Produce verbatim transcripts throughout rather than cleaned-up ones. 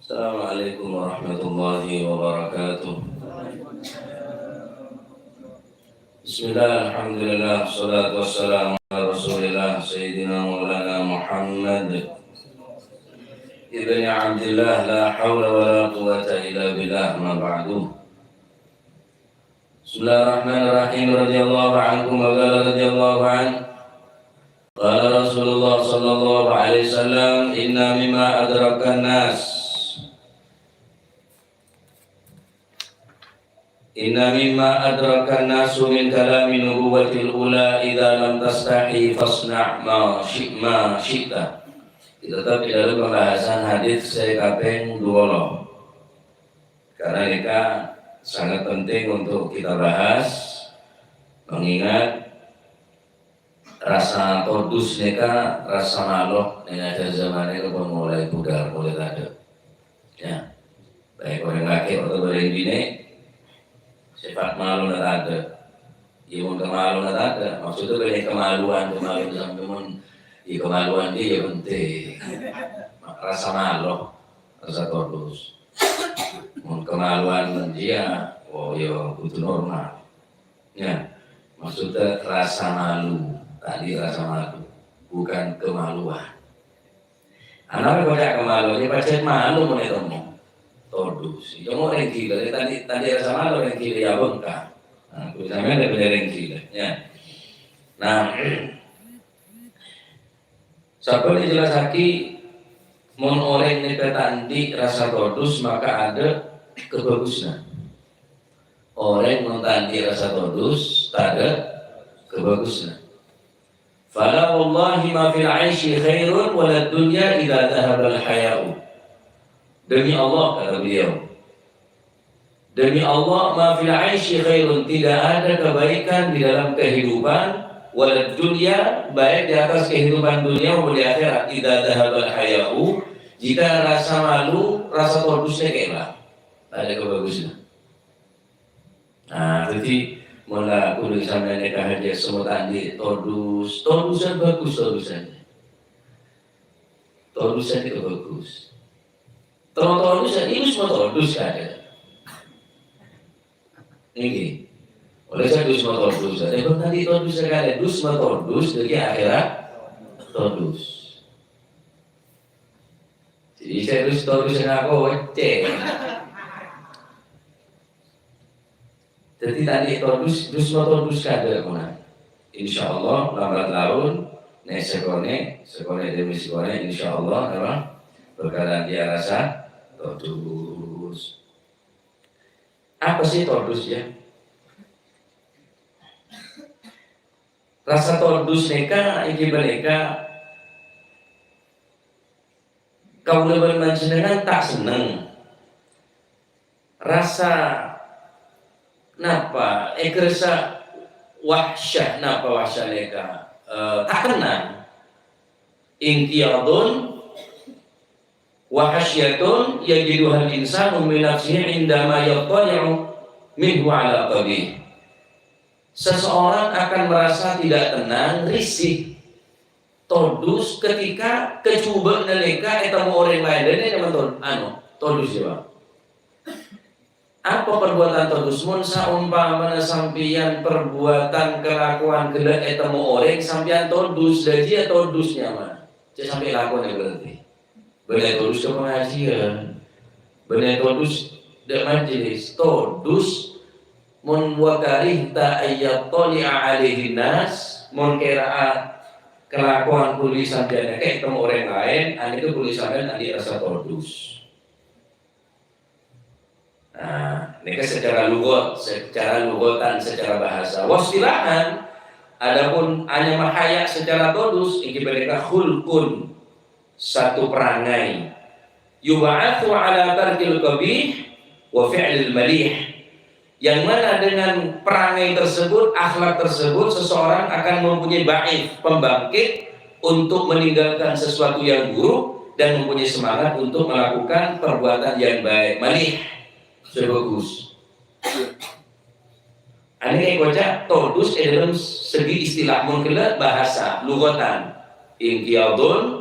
Assalamualaikum warahmatullahi wabarakatuh. Bismillah, alhamdulillah, salatu wassalamu ala rasulillah, sayyidina maulana Muhammad ibni Abdillah, la haula wa la quwwata illa billah, ma ba'du. Bismillahirrahmanirrahim, radiyallahu anhu, wa qala radiyallahu anhu. Qala Rasulullah sallallahu alaihi wasallam, "Inna mimma adrakan nas." "Inna mimma adrakan nasu min kalami nubuwatil ula, idza lam tastahi fasna' ma syi-, ma syi'ta." Kita tetap di dalam pembahasan hadis sekapeng dua puluh. Karena ini sangat penting untuk kita bahas, mengingat rasa todus nèka, rasa malo nèng ajhâr jhâman nèka pon mulai pudar, mulai tadâ'. Ya. Baik orèng lakè' otabâ orèng binè', sifat malona tadâ'. Iyâ, mon kamalona tadâ', maksudnya bânnè kemaluan, kemaluan sampè' mon, iyâ, kemaluan iyâ penting. Rasa malo, rasa todus. Mon kemaluan jiyâ, oh, iyâ, kudu normal. Ya, maksudnya rasa malu. Tadi rasa malu, bukan kemaluan. Ana' kok ca'na kemaluan, ya pajhât malu mon ètemmo. Todus. Coma orèng ghilâ, ya tadi, tadi rasa malu orèng ghilâ ya bengkak. Nah, kuwi sampèyan bhender orèng ghilâ, ya. Nah, sampè' èjellassaghi, mon orèng nèka ta' andi' rasa todus, maka adâ' kabhâghusânna. Orèng mon ta' andi' rasa todus, tadâ' kabhâghusânna. "Fala wallahi ma fil 'aisyi khairun walad dunya idza dhahabal haya'u." Demi Allah, kata beliau, "Demi Allah, ma fil 'aisyi khairun, tidak ada kebaikan di dalam kehidupan, walad dunya, baik di atas kehidupan dunia maupun di akhirat, idza dhahabal haya'u, jika rasa malu, rasa todusnya hilang." Ada kabhâghusânna. Nah, dhâddhi, mon la ghuru sampèyan nèka hadiah semut andi' todus, todusân bhâghus, todusân. Todusân itu bhâghus. Terro todusân, itu semua todus kadhâ'. Ngghi. Oleh saya dus ma todus, ada pun tadi todus sekali, dus ma todus, jadi akhirat todus. Jadi saya dus todus yang aku, cek. Jadi tadi todus, dus ma todus kadhâ' pon. Insyaallah, lambat laun, nè' sakonè', sakonè' demi sakonè', insyaallah, apa? Bakalan èarassa todus. Apa sih todus, ya? Rasa todus nèka, inggih panèka, kaulâ bân panjhennengngan ta' senneng. Rasa napa? Èkarassa wahsyah, napa wahsyah nèka? Eh, ta' tennang. Inqiyadun wa hasyatun yajiduhal insanu min nafsihi indama yattali'u minhu ala qabih. Seseorang akan merasa tidak tenang, risih, todus ketika kajhubâ'na nèka ètemmo orèng laèn. Dâ' nèka mon tod-, anu, todus, ya, Bang. Apa perbuatan todus? Mon saompamana sampèyan perbuatan kalakowan ghellâ' ètemmo orèng, sampèyan todus, dhâddhi ya todus nyamana. Cè' sampè' lakonè berarti. Bânnè todus ka pangajiân. Bânnè todus dâ' majelis. Todus, mon wa karihta ayyattali'a alaihin nas, mon kèra'a kalakowan kulâ sampèyan nèka ètemmo orèng laèn, anèka kulâ sampèyan andi' rasa todus. Nah, nèka secara lugat, secara lugatan, secara bahasa. Wastilahan, adapun anyama haya' secara todus, inggih panèka khulqun, satu perangai. Yub'atsu ala tarkil qabih wa fi'lil malih. Yang mana dengan perangai tersebut, akhlak tersebut, seseorang akan mempunyai ba'its, pembangkit untuk meninggalkan sesuatu yang buruk dan mempunyai semangat untuk melakukan perbuatan yang baik. Malih, sè bhâghus. Anèka èkoca' todus è dâlem segi istilah, mon ghellâ' bahasa, lugatan. Inqiyadun,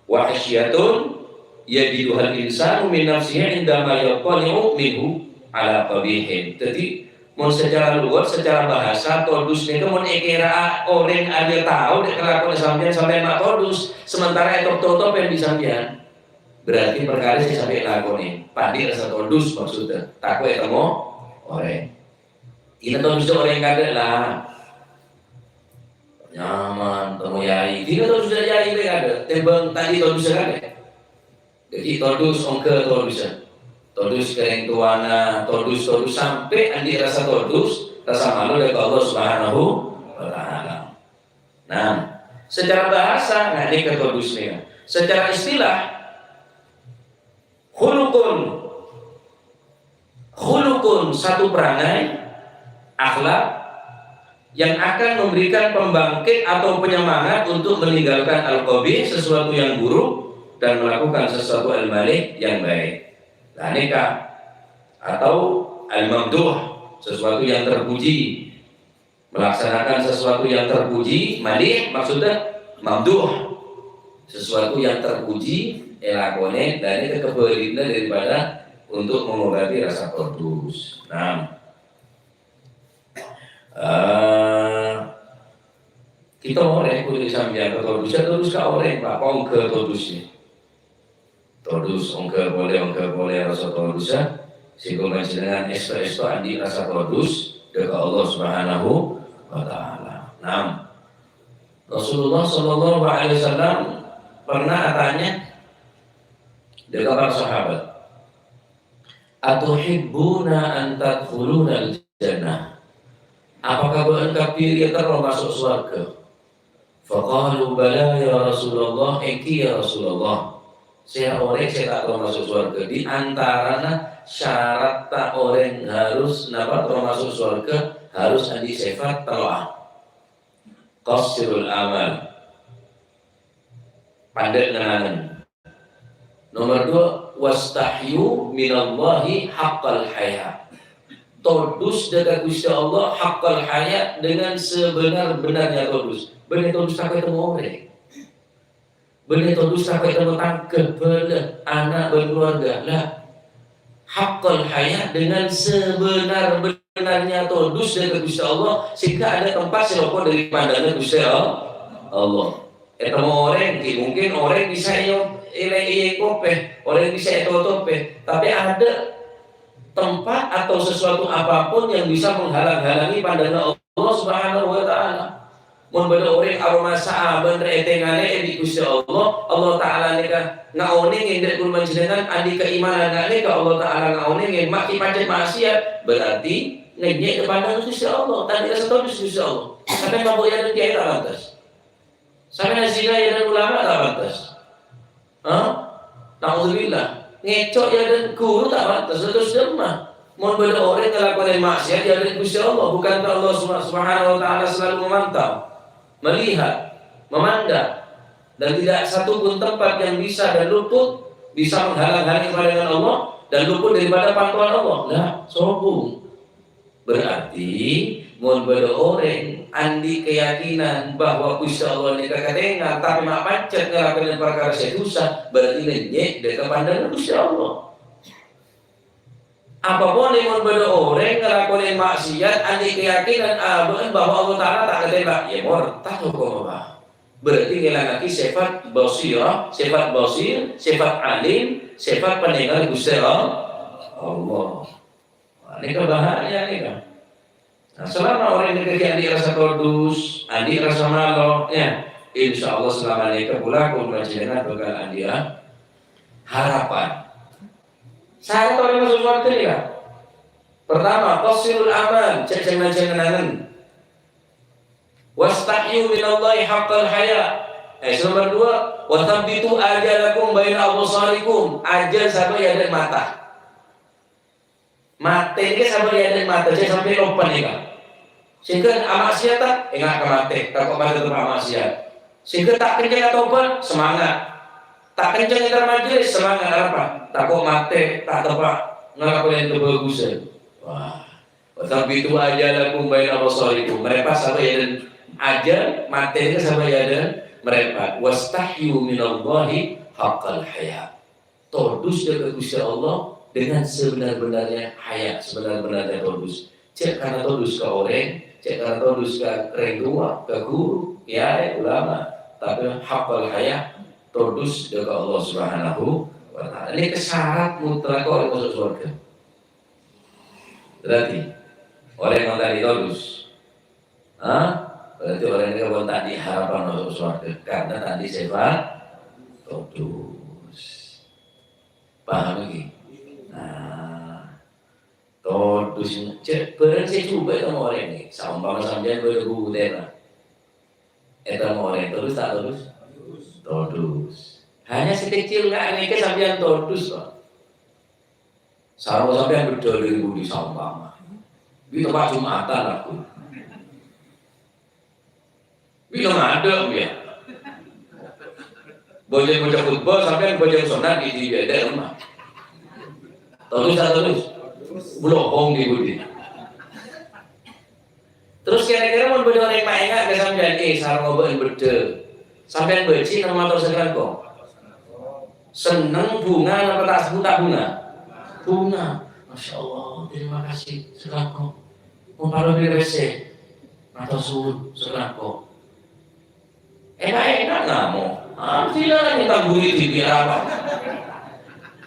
wa hasyatun, yajiduhal insanu min nafsihi indama yattali'u minhu ala qabihin. Dhâddhi, mon secara luwes, secara bahasa, todus nèka mon èkèra'a orèng arèya tao dâ' kalakowanna sampèyan, sampèyan ma' todus, sementara ètop-totop bi' sampèyan. Berarti parkara sè sampè' èlakonè, andi' rassa todus maksudda, tako' ètemmo orèng. Dinah todus orèng kadhâ' la nyaman, temmo yai. Dinah todus yai rè kadhâ', tèmbhâng andi' todus kadhâ'. Dhâddhi todus ongghâ todus. Todus ka orèng towana, todus, todus sampè' andi' rassa todus, rassa malo dâ' ka Allah Subhanahu wa Ta'ala. Nah, secara bahasa, nah, nèka todus nèka. Secara istilah, khuluqun. Khuluqun, satu perangai, akhlak, yang akan memberikan pembangkit atau penyemangat untuk meninggalkan al-qabih, sesuatu yang buruk, dan melakukan sesuatu al-malih yang baik. Nah, nèka, atau al-mamduh, sesuatu yang terpuji. Melaksanakan sesuatu yang terpuji, madih maksudnya mamduh. Sesuatu yang terpuji, èlakonè, dan itu kebalikannya daripada untuk mengobati rassa todus. Nah, eh, kita orèng kudu sampèyan ka todus, ya todus ka orèng, Pak, ongghâ todusnya. Todus, ongghâ polè, ongghâ polè rassa todus, ya. Sèngko' panjhennengngan èsto-èsto andi' rassa todus dâ' ka Allah Subhanahu wa Ta'ala. Enam. Rasulullah sallallahu alaihi wasallam pernah atanya dâ' ka para sahabat, "Atuhibbuna an tadkhulunal jannah?" Apakah bâ'na kabbhi rèya terro maso' sowarghâ? Faqalu, "Bala, ya Rasulullah, èngghi, ya Rasulullah." Sè orèng sè ta' terro maso' sowarghâ, di antarana syaratta orèng harus napa terro maso' sowarghâ, harus andi' sèfat tello'a. Qasirul amal. Pandâ' ngenangen. Nomor dua, "Wastahyu minallahi haqqal haya." Todus dâ' ka Ghustè Allah haqqal haya, dengan sebenar-benarnya todus. Bânnè todus tako' ètemmo orèng. Bânnè todus tako' ètemmo tangghâ, bhâlâ, ana' bân keluarga. La. Haqqal haya, dengan sebenar-benarnya todus dâ' ka Ghustè Allah, sehingga ada tempat sè lopot dâri pandanganna Ghustè Allah. Ètemmo orèng, ghi' mungkin orèng bisa èyo-, èlè-, èkopè, orèng bisa ètotopè. Tapè ada tempat atau sesuatu apapun yang bisa menghalang-halangi pandangan Allah Subhanahu wa Ta'ala. Mon bâdâ orèng aromasa abân rè ètengalè bi' Ghustè Allah, Allah Ta'ala nèka ngaonèngè dâ' ghulâ panjhennengngan andi' kaimanan nganèka Allah Ta'ala ngaonèngè ma' èpacet maksiat, berarti ngènyè' dâ' pandangan Ghustè Allah, ta' kèra sètodus Ghustè Allah. Sampèyan mabuk yâ dâ' kèya ta' pantes. Sampèyan zina yâ dâ' ulama ta' pantes. Hah? Naudzubillah. Ngèco' yâ dâ' ghuru ta' pantes, terros dhimma. Mon bâdâ orèng ngalakonè maksiat yâ dâ' Ghustè Allah, bukankah Allah Subha-, Subhanahu wa Ta'ala selalu memantau, melihat, memandang, dan tidak satu pun tempat yang bisa dan luput bisa menghalang-halangi pandangan Allah dan luput daripada pantauan Allah. Lah, sobung. Berarti, mon bâdâ orèng andi' keyakinan bahwa Ghustè Allah nèka katèngal, tapè ma' pacet ngalakonè parkara sè dhusa, berarti ngènyè' dâ' ka pandangan Ghustè Allah. Apa polè mon bâdâ orèng ngalakonè maksiat, andi' keyakinan abâ'na bahwa Allah Ta'ala ta' katèmbhâk, yâ mortad hokomma, Pak. Berarti ngèlangaghi sèfat basirah, sèfat basir, sèfat alim, sèfat panèngal Ghustè Allah. Wah, nèka bahaya nèka. Nah, selama orèng nèka ghi' andi' rassa todus, andi' rassa malo, yâ, insyaallah selama nèka polana ghulâ panjhennengngan bhâkal andi'â harapan. Sarat orèng maso' sowarghâ nèka. Pertama, qasirul amal, cè' jhângan-jhânganan. "Wastahyu minallahi haqqal haya." Eh, sè nomor dua, "Wa tsabbitu ajalakum baina absarikum." Ajhâl sabâ' è adâ'na mata. Matè nèka sabâ' è adâ'na mata, jhâ' sampè' loppa nèka. Sèngghâ amaksiata, enga' ka matè, tako' matè teppa' amaksiat. Sèngghâ ta' kencèng atobhât, semangat. Ta' kencèng entar majelis, semangat. Arapa? Tako' matè, ta' teppa' ngalakonè kabhâghusân. Wah. "Wa tsabbitu ajalakum baina absarikum." Marèpat sabâ' è adâ'na ajhâl, matè nèka sabâ' è adâ'na marèpat. "Wastahyu minallahi haqqal haya." Todus dâ' ka Ghustè Allah dengan sebenar-benarnya haya, sebenar-benarnya todus. Jhâ' karana todus ka orèng, jhâ' karana todus ka rèng towa, ka ghuru, kiyaè, ulama, tapè haqqal haya, todus dâ' ka Allah Subhanahu wa Ta'ala. Ini syarat mutlak orèng maso' sowarghâ. Berarti, orèng sè ta' andi' todus, ha? Berarti orèng nèka pon ta' andi' harapan maso' sowarghâ, karena ta' andi' sifat todus. Paham iki? Nah, todus, cè', bârâng sè jhubâ' ètemmo orèng nèka. Saompama sampèyan bâdâ butèra. Ètemmo orèng, todus ta' todus? Todus. Hanya sè kecil ka'nèka sampèyan todus, Pak. Sarong sampèyan bâdâ dâri budi saompama. Bi' tempat Jumatan aku. Bi' lo ngadâ', ya. Bâjâng maca khutbah, sampèyan bâjâng sunat di, di, di rumah. Todus ta' todus? Bohong di budi. Terros kèra-kèra mon bâdâ orèng maènga' ka sampèyan, "Eh, sarong bâ'na bâdâ." Sampèyan bâji' napa mator sakalangkong? Senneng, bhunga napa ta' bhunga? Bhunga. Masya Allah, terima kasih sakalangkong. Mon parlo pèssè, mator suwun sakalangkong. Ènga'-ènga' namo. Ah, sila lagi tamburi di biar apa?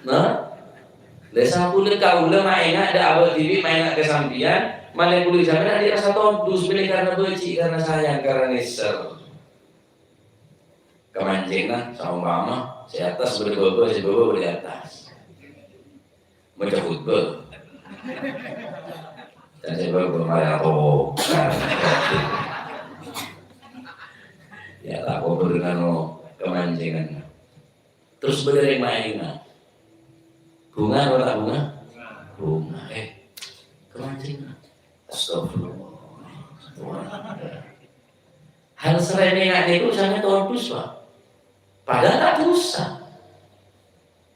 Nah, lè sampun kaulâ maènga' dâ' abâ' dhibi' maènga' ka sampèyan, malè kulâ sampèyan andi' rasa todus, bânnè karena bâji', karena sayang, karena nèser. Kamancèngnga, saompama, sè attas bâdâ bâbâ, sè bâbâ bâdâ attas. Maca khutbah. Dan saya baru kemarin atau ya, tak apa dengan mau kemancingna. Terros bâdâ rèng maènga'. Bhunga apa ta' bhunga? Bhunga. Eh, kemancingna. Astagfirullah. Hal sè rèmènga' nèko sanget todus, Pak. Padahal ta' dusa.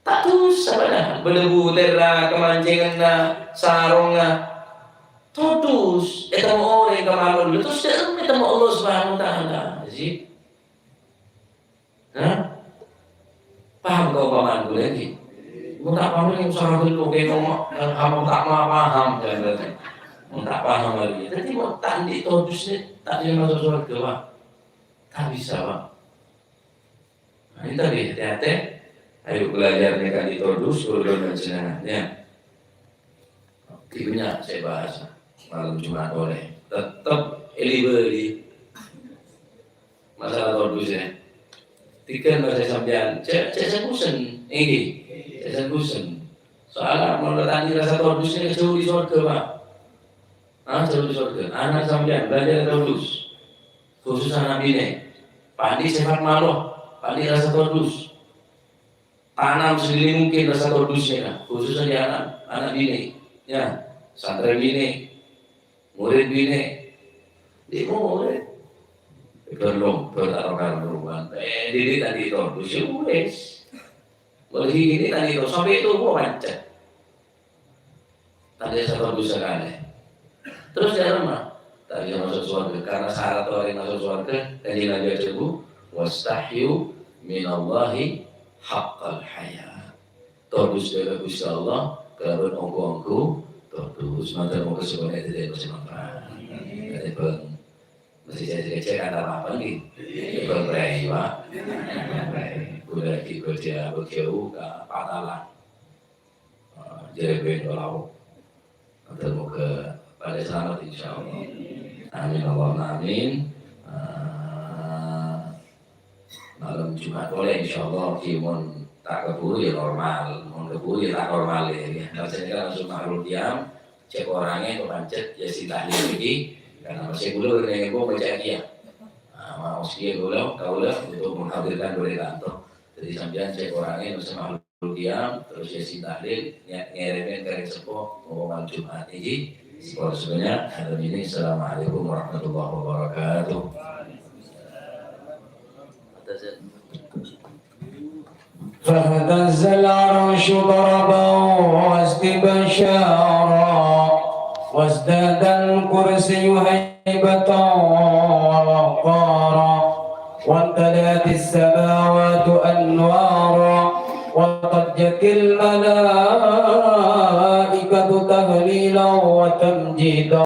Ta' dusa padahal. Bâdâ butèra, kamancèngnga, sarongnga. Todus. Ètemmo orèng ka malolo. Terros dâ'emma ètemmo Allah Subhanahu wa Ta'ala. Ji. Hah? Paham kaompama'an kaulâ ngghi? Mon ta' paham, usaha ghâllu, kèng ngomong, eh, apa ta' ma-, paham, kan, berarti. Mon ta' paham lagi. Dhâddhi, mon ta' andi' todus nè, ta' andi' maso' sowarghâ, Pak. Ta' bisa, Pak. Nah, ini tadi, hati-hati. Ayo belajar nèka andi' todus, guru dan jenengan, ya. Ghi bânnya' sè bahas malem Jumat polè. Tettep èli-bâli. Masalah todus, ya. Tiga bahasa sampèyan. Cè', cè' sè bhusen. Ngghi. Cè' sè bhusen. Soalnya menurut tadi rasa todus ini jauh di sorga, Pak. Ah, jauh di sorga. Anak sampèyan belajar todus. Khusus anak binè'. Pandi sifat malo. Pandi rasa todus. Tanam sedini mungkin rasa todus nèka, khususnya di anak, anak binè', ya, santrè binè', murid binè', di murid. Belum, belum taruh karuan. Eh, diri tadi todus, ya wes. Boleh gini tadi tuh, sampai itu gua macet. Tadi sapa bisa kalè. Terros dâ'emma? Tadi maso' sowarghâ. Karena syarat orèng maso' sowarghâ, Kanjeng Nabi adhâbu, "Wastahyu minallahi haqqal haya." Todus dâ' ka Ghustè Allah kalabân ongghu-ongghu todus. Mator moghâ sakonè' dhâddhi sè manfaat. Katèmbhâng masih jadi kecil kan apa-apa nih. Bang Rai, Pak. Bang Rai. Udah ikut dia berjauh ke Patalan. Eh, Jerebeng Lauk. Mator moghâ padâ salamet, insyaallah. Amin, Allahumma amin. Eh, malem Jumat polè, insyaallah, ghi mon ta' kabhuru ya normal, mon kabhuru ya ta' normal ya. Maksudnya kan langsung mahrul qiyam, cè' korangè pancet ya sè tahlil iki, karena masih belum ada yang mau baca qiyam. Nah, mau sih ya, kaulâ, kaulâ untuk menghadirkan dâri kantor. Jadi sampèyan cè' korangè masih mahrul qiyam, terros Yasin tahlil, ngèrèmè ka rèng seppo, ngomongan Jumat iki. Sekolah semuanya, hari ini, Assalamualaikum warahmatullahi wabarakatuh. فاهتز العرش ضربا واستبشارا، وازداد الكرسي هيبة ووقارا، وامتلأت السماوات أنوارا، Qad jatil malaikatu tahlilan wa tamjidan.